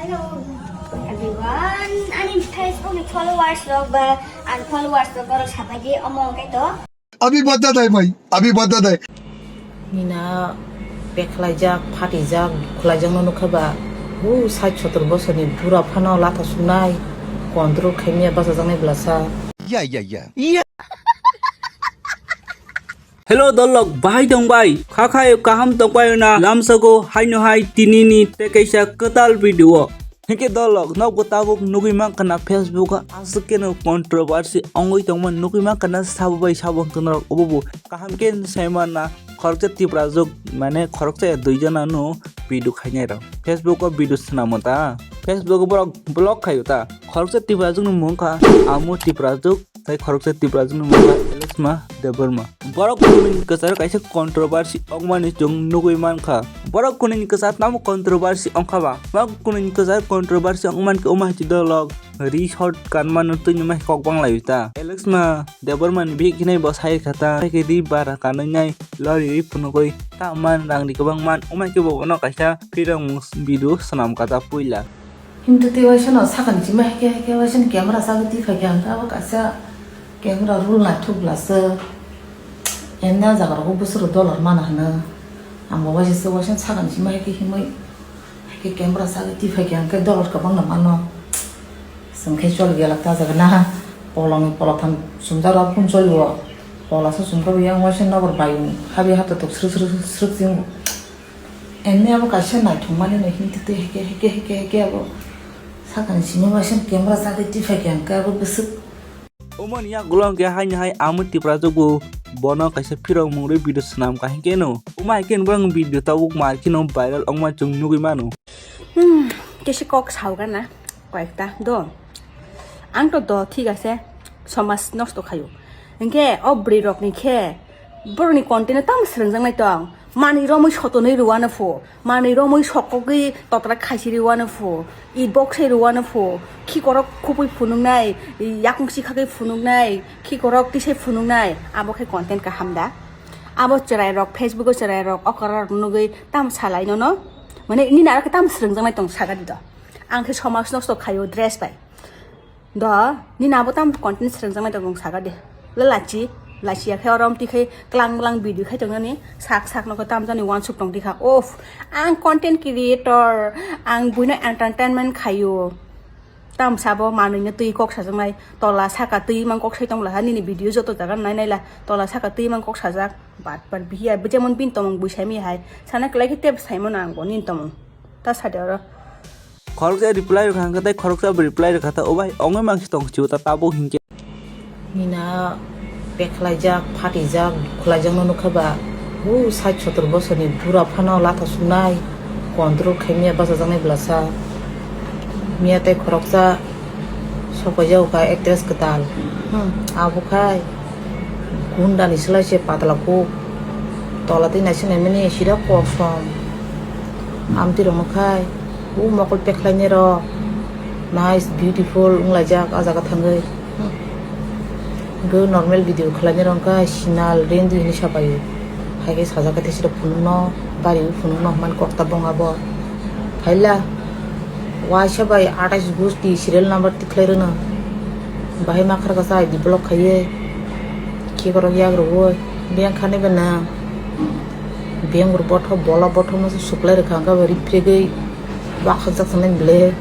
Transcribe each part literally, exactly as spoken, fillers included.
Everyone, ani Facebook ni followers rok ba unfollowers rok borok sabai di omo hwnkhe to. अभी बदला है भाई, अभी बदला है। Nina pekhlaijak, phatijak, dukhlaijak no nukha ba. O sait sotor bosor ni bura phano latha sungnai, control khaimya bachajaknai bwlasa. या या या। Hello dolok, bahai tong bai? Kha khai kaham tong bai na? Lamsago haino hai tini ni tei kaisa kwtal video. Hingke dolok, nokbo tabuk nugui mankha na Facebook o aswk keno controversy ongoi tongma nugui mankha na sabo bai sabo hwnkhe norok obo bo kaham khe sai manna khoroksa Tiprajwk mane khoroksa ya dui jona no video khainai rok. Facebook o video swnamo ta? Facebook o borok block khaio ta? Khoroksa Tiprajwk ni mung kha Amu Tiprajwk. Tai khoroksa Tiprajwk ni mung kha Elesma Debbarma. Borok kunui ni kwcharo kaisa controversy ongmani chwng nugui mankha. Borok kunui ni kwchar tamo controversy ongkha ba? Borok kunui ni kwchar controversy ongmani khe omo hai dolok ri short kanmano twi ni mai kok bang lai ta. Elesma Debbarma ni bihik hinai bo sai kha ta. Hai khe ri bara kanwi nai lori ri phunugui ta man rang ri kwbang man omo hai khe bo bono kaisa phirang video swnam kha ta puila. Himtwi twi waisa no sakani chima heke heke waisa ni camera sagwi twi phaikha hwnkhe abo kaisa camera rul naithok bwlasa. Enda jaga rogo bwswk rok dollar mana hwno. Ang bo waisa se waisa ni sakani chima heke himwi heke camera sagwi twi phaikha hwnkhe dollar kwbangno mano. Chwng khe choli gela ta jaga na polongni polotham chumjak rok phun choli o. Pola se chumkha bo yang waisa nokbar bayung habi hatotok srwk srwk srwk srwk chwng. Emni abo kaisa naithokmani no himtwi twi heke heke heke heke abo sakani simi waisa camera chagwi tiphai khe hwnkhe abo bwswk. Omoni yagulo hwnkhe haini hai Amu Tiprajwk bo bono kaisa phirok mung rwi video swnam kha hinkhe no. Omo hai khe borok video tabuk mar kheno viral ongma chwng nugui mano. Hmm, kesi kok sao gana. Koyekta do. Ang to do, thik ase, somaj nosto khaio. Hinkhe o bwrwi rokni khe borokni content no tamo swrwngjaknai tong. Manwi romwi sotonwi rwuano pho, manwi romwi sokogwi totra khaisi rwuano pho, i boksai rwuano pho, khikorok khupui phunuknai, yakung sikhagwi phunuknai, khikorok tisai phunuknai, abo khe content kaham da? Abo chwrairok, Facebook o chwrairok okra rok nugwi tamo salai nono? Mane nini aro khe tamo swrwngjaknai tong sagadi do? Ang khe somaj nosto khaio dress bai. Do, nini abo tamo content swrwngjaknai tong saga de. Le lachi, lachi ya khe orom tikhe klang blang video khai tongnani sak sak no khe tamjani wansuk tong dikha. Of, ang content creator, ang buino entertainment khaio. Tam sabo manwi no twi kok sajaknai, tola saka twi mang kok sai tong bwla ha nini video joto jaga nai naila, tola saka twi mang kok sajak. Bat bat bihiya, jemon bini tomong bui sai mi hai. Sana kwlai khe tep sai mano ang bo nini tomong. Ta sadi oro. Khoroksa reply rwkha hwnkhe tei khoroksa bo reply rwkha ta, o bai ongwi mang se tong si o ta tabuk hinkhe. Nina pekhlaijak, phatijak, dukhlaijak no nukha ba. O sait sotor bosor ni bura phano latha sungnai, control khaimya bachajaknai bwlasa. Miya tei khoroksa sokoijak kha actress kwtal. Hmm, abo khai gunda ni slai se patla kuk. Tola twi naising naimani sida kosom. Amtwi rok no khai. O mokol pekhlai nai rok. Nice, beautiful wnglaijak ah jaga thangwi. Bo normal video khlainai rok wngkha sinal rendi hinwi sapaio. Hai khe sajak khe tei sida phunukno bari phunukno hwnmani kok tabok abo. Phaila waisa bai atais gusti serial number tikhlai rwno. Bahai makhar kasa I D block khaiwi khikorok yak rwui beng khanai bai nang. Beng rw bothop bola bothop no se suklai rwkha hwnkhe abo ripregwi bakhakjak sanai bwle.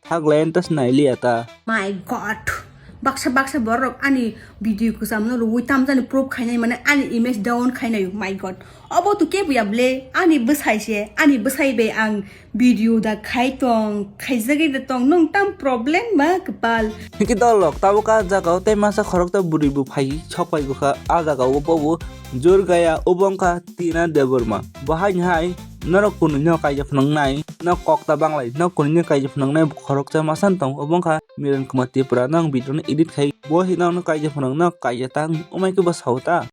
Thak le entas nai liya ta. My God. Baksa baksa borok ani video kwcham no rwui tamjani proof khainai mane ani image down khainai, my God. Obo to kebo ya ble, ani bwsai se, ani bwsai bai ang video da khai tong, khaijagwi da tong, nwng tam problem ma kwpal. Hiki dolok, tabuk ah jaga o tei masa khoroksa bwrwi bo phai sok pai bwkha ah jaga o bobo jor gaya obo wngkha Tina Debbarma. Bo haini hai norok kunu no kaija phunuknai, no kok ta banglai, no kunu no kaija phunuknai khoroksa masa tong obo wngkha Miran Kumar Tripura, no ang video no edit khai bo hino no kaija phunukno kaija tang omai khe bo sao ta.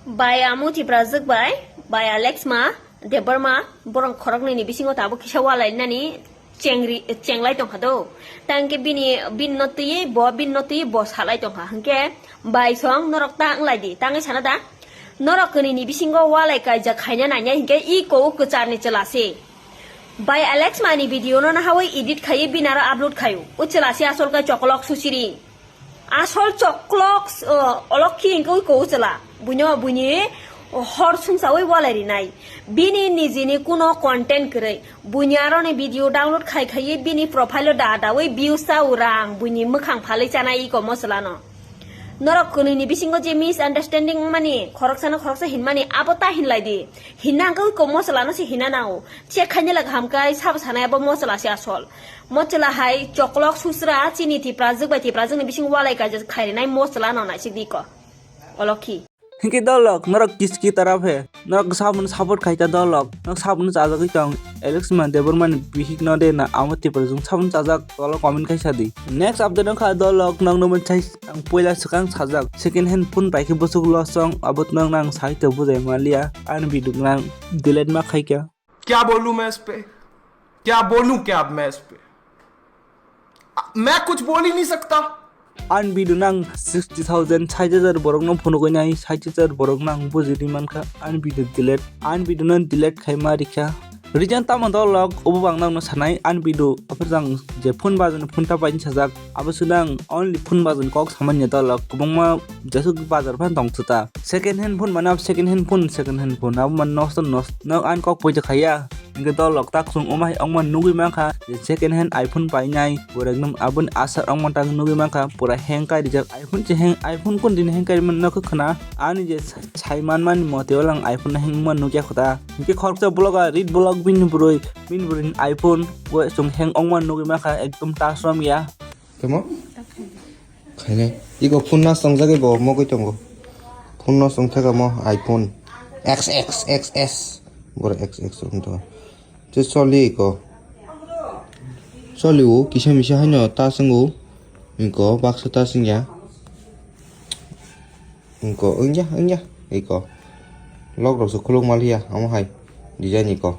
Bai Amu Tiprajwk bai, bai Alex ma, Debbarma, borok khoroknwi ni bisingo tabuk kisa walai nani chengri, chenglai tongkha do. Tangke bini, bini no twi, bo bini no twi, bo salai tongkha. Hwnkhe bai song norok ta wnglai di, tangwi sana da? Norok kwnwi ni bisingo walai kaijak khaina nanya hinkhe i kou kwchar ni chwla se. Bai Alex mani video no nahawi edit khaiwi bini aro upload khaio. O chwla se asol khe chokolok susiring. Asol chokolok, uh, olok khi hwnkhe ui ko o chwla. Buino buini hor sungsawi walai rinai. Bini nijini kuno content kwrwi. Buini aroni video download khai khaiwi bini profile o da dawi views cha o rang buini mwkhang phalwi chanai iko mo chwlano. Norok kwnwini bisingo je misunderstanding wngmani, khoroksano khoroksa hinmani, abo ta hinlai di. Hinna hwnkhe ui ko mo chwlano se hinna nango. Check khaina le kaham kai sabo sanai abo mo chwla se asol. Mo chwla hai chokolok susra chini Tiprajwk bai Tiprajwkni bising walai kaijak khairinai mo chwla no naisik di ko. Olokhi. Hinkhe dolok, norok kiski tara phe. Norok sabun support khaita dolok. Norok sabun chajagwi tong. Alex man Debbarma ni bihik no de na amo Tiprajwk sabun chajak tolo comment khaisa di. Next update wngkha dolok, nokno mochai ang puila swkang sajak. Second hand phone bai khe bwswk loss wng, abo nokno ang sai to bujai manliya. Ani video nang delete ma khaikha. क्या बोलूं मैं इस पे? क्या बोलूं क्या अब मैं इस पे? मैं कुछ बोल ही नहीं सकता। Ani video nang sixty thousand, sait hajar borok no phunugwi nai, sait hajar borok nang bujidi mankha. Ani video delete, ani video no delete khai ma rikha. Reason tamo dolok, obo ang nang no sanai, ani video aphar jang je phone bajani phone ta bai sajak, abo sudang only phone bajani kok samanya dolok, kwbangma jesuk bazar phan tong chuta. Second hand phone mana second hand phone, second hand phone abo man nosto nosto no ani kok poito khaya. Hingke dolok tak sung omai ongma nugui mankha je second hand iPhone painai, pura ekdom aboni asar ongma tak nugui mankha, pura hang kai rijak iPhone se hang, iPhone kun din hang kai man nokho khna ani je sai man mani mote olang iPhone hang ma nugya khota. Hingke khoroksa vlog a read vlog bini burui, bini burui iPhone bo sung hang ongma nugui mankha ekdom ta srom ya. Tamo? Khainai. Iko phone no chongjagwi bo mogwi tongo. Phone no chongthaka mo iPhone X X X S. Boro X X wng tongo. Te choli iko. Choli o kisa misa haino ta chwngo. Iko baksa ta chwngya. Iko wngya wngya. Iko. Lok rok se khuluk maliya amo hai. Design iko.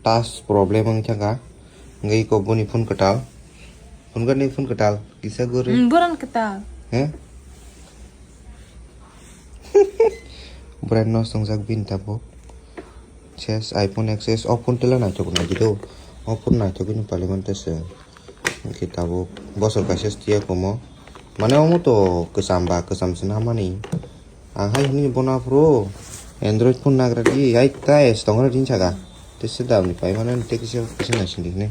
Tas problem wng thangka. Hingke iko boni phone kwtal. Phone kwtal ni phone kwtal. Kisa guri. Hmm, boran kwtal. He? Brand no songjak bini tabuk. Ses iPhone X S o phone tela naithok nai di do. O phone naithok ni paliman tese. Hingke tabuk bosor kaisa tiya komo. Mane omo to kwcham ba kwcham se namani. Ang hai hwnwi bono aphuru Android phone nagra di, ai ta S tongo ring saka. Tei se dam ni pai mano tei kisa kisa naising di hwnwi.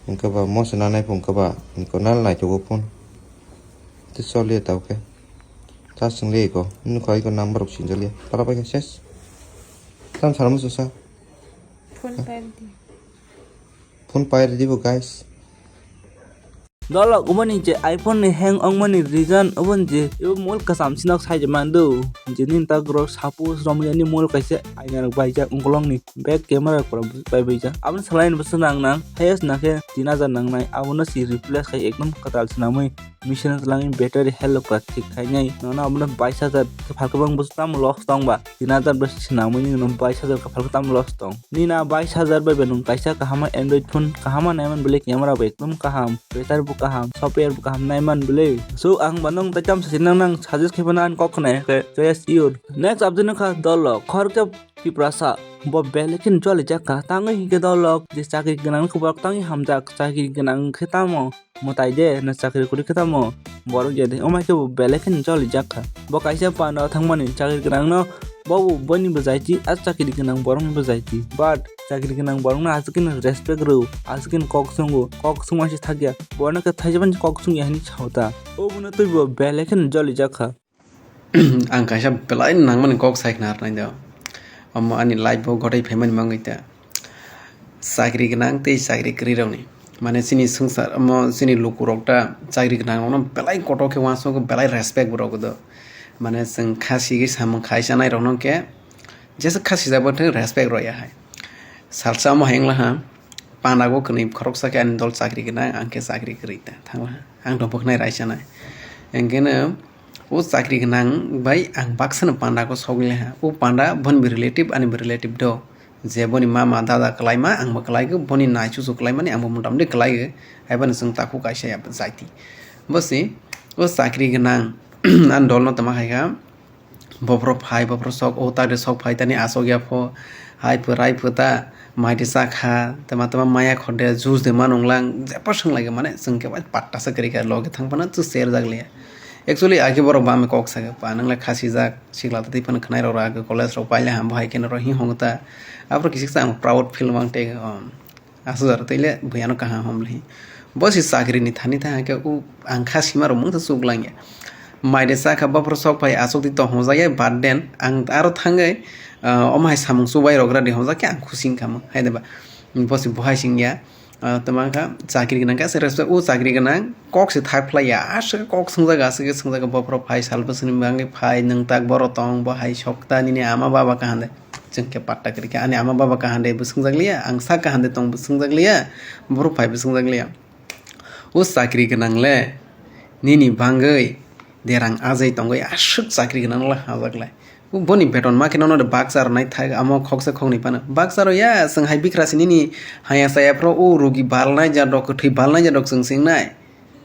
Hwnkhe ba mo se nanai phone khe ba hwnkhe nal naithogo phone. Tei choliya tao khe. Ta swng liya iko. Nukha iko number rok sinjaliya. Para pai khe ses. Tam saramo se sa. Phone pa di. Phone pai ridi bo guys. Dolok oboni je iPhone ni hang ongmani reason oboni je ebo mol kwcham sinok sai je mandu. Je nini ta gro suppose romyani mol kaisa aina rok baijak ungkolong ni back camera rok pura bai baijak. Aboni salai ni bwswk nang nang highest na khe tin hajar nang nai abono si replace khai ekdom kwtal swnamwi. Mission twlangwi battery health rok pura thik khainai. Nono abono bais hajar khe phalkhe bang bwswk tamo loss tong ba. Tin hajar bai swnamwi nini no bais hajar khe phalkhe tamo loss tong. Nini na bais hajar bai bai nwng kaisa kahama Android phone kahama naiman bwle camera bo ekdom kaham, battery bo kaham, software bo kaham naiman bwle. So ang ba nwng tai tamo sasi nang nang suggest khai phano ani kok khna khe choice your. Next update no kha dolok khoroksa Tiprasa bo belai kheno cholijak kha tangwi hinkhe dolok je chakri gwnang khe borok tangwi hamjak chakri gwnang khe tamo. Mwtai de, na chakri kwrwi khe tamo borok ya de, omo hai khe bo belai kheno cholijak kha. Bo kaisa panda o thangmani chakri gwnang no, bo bo boni bwjaiti, a chakri gwnang borok ni bwjaiti. But chakri gwnang borok no aswk kheno respect rw, aswk kheno kok sungo, kok sungma se thakya. Bo no khe thaisa phano kok sungya hinwi sao ta. Obo no twi bo belai kheno cholijak kha. Ang kaisa belai nangmani kok sai khna rwnai do. Omo ani life bo gotai phaimani mangwi ta. Chakri gwnang tei chakri kwrwi rokni. Mane chini swngchar omo chini lukurok ta chakri gwnang rokno belai kotor khe uansukgo belai respect bo rwgo do. Mane chwng kha sigwi samung khai chanai rokno khe jesa kha sijak bo thung respect rwya hai. Salsa omo hai wngla ha. Panda go kwnwi khoroksa khe ani dol chakri gwnang, ang khe chakri kwrwi ta thangla. Ang to bwkhnai raisa nai. Hwnkhe no o chakri gwnang bai ang baksa no panda go sogwi lai ha. O panda boni bo relative, ani bo relative do. Je boni mama, dada kwlai ma, ang bo kwlai go, boni nai chuchu kwlai mani ang bo mota moti kwlai go. Hai bani chwng takhuk kaisa ya jaiti. Bo se o chakri gwnang ani dol no tama khai kha. Bophoro phai, bophoro sok, o ta de sok phai, tani asok ya pho, Hai pho rai pho ta, mai de cha kha, tama tama maya khor de, juice de ma nung lang, jepho swng lai mane, chwng khe bai patta se kwrwi kha, loge thang phano chwng share jak liya. Actually, age borok bam kok sa khe, pa nang le khasi jak, sikla ta twi phano khwnai rok age college rok paile ham bo hai khe no rok hi hong ta. Aphuru kisik sa ang proud feel mang te, um, aswk jora twi le bui ano kaham hom le hi. Bo si chakri ni thani tha hang khe, u ang kha sima rok mung ta chuk lang ya. Mai de cha kha, bophor sok phai aswk di tong hong jak ya, but then ang aro thangwi, ah, omo hai samung chubai rok ra di hong jak khe ang khusi wng kha mo, hai de ba. Bo si bo hai sing ya. Ah, tama kha chakri gwnang khe aswk respect, o chakri gwnang kok se thak phlai ya, aswk kok swngjak, aswk khe swngjak, bophor phai sal bwswk ni bagwi phai, nwng tak boro tong, bo hai sok ta nini ama baba kaham de. Chwng khe patta kwrwi kha, ani ama baba kaham de bo swngjak liya, ang sak kaham de tong bo swngjak liya, bophor phai bo swngjak liya. O chakri gwnang le nini bagwi derang ajai tongwi aswk chakri gwnang le hajak lai. Boni beton ma khe nono baksa rwnai thai, amo khoksa khoknwi phano baksa rw ya. Chwng hai bikra se nini haya chaya phro o rugi balnai jadok, kwthwi balnai jadok chwng se wngnai.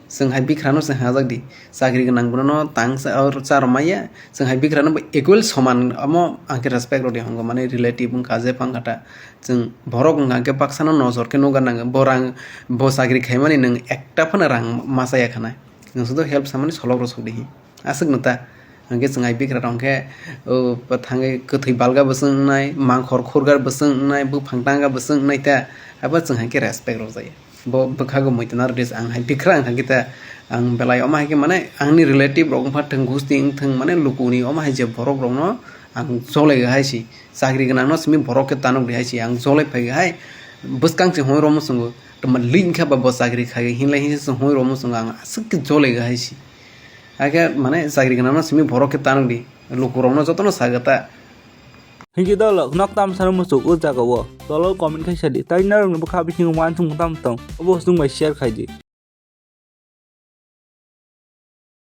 Chwng hai bikra no chwng hajak di, chakri gwnang bono no tang cha, cha rw maya. Chwng hai bikra no bo equal soman, amo ang khe respect rw di hongo, mane relative wng kha je phang kha ta. Chwng borok wng kha khe baksa no nojor khe nukha nang, bo rang, bo chakri khaimani nwng ekta phano rang ma cha ya kha nai. Nwng sudo help samani solok rw sok di hi. Aswk no ta. Hwnkhe chwng hai bikra rok hwnkhe, o, thangwi kwthwi balga bwswk wngnai, mangkhor khurgar bwswk wngnai, buphang tanga bwswk wngnai ta, abo chwng hai khe respect rwjak ya. Bo bwkhago muitu naro dis ang hai bikra wngkha khe ta, ang belai omo hai khe mane angni relative rok wngpha thwng, gusti wngthwng, mane lukuni omo hai je borok rokno ang jolai hai si, chakri gwnangno simi borok khe tanok di hai si, ang jolai phai hai, bwskang se hwnwi romo chwngo, tongma link kha ba bo chakri khai hinlai hinse se hwnwi romo chwngo, ang aswk khe jolai hai si. Hakhe mane chakri gwnangno simi borok khe tanok di, lukurokno jotono saga ta. Hinkhe dolo nok tam sano muchuk o jaga o dolo comment khai sadi, tai norokni bwkha bisingo uansukmung tamo tong, obo chwng bai share khai di.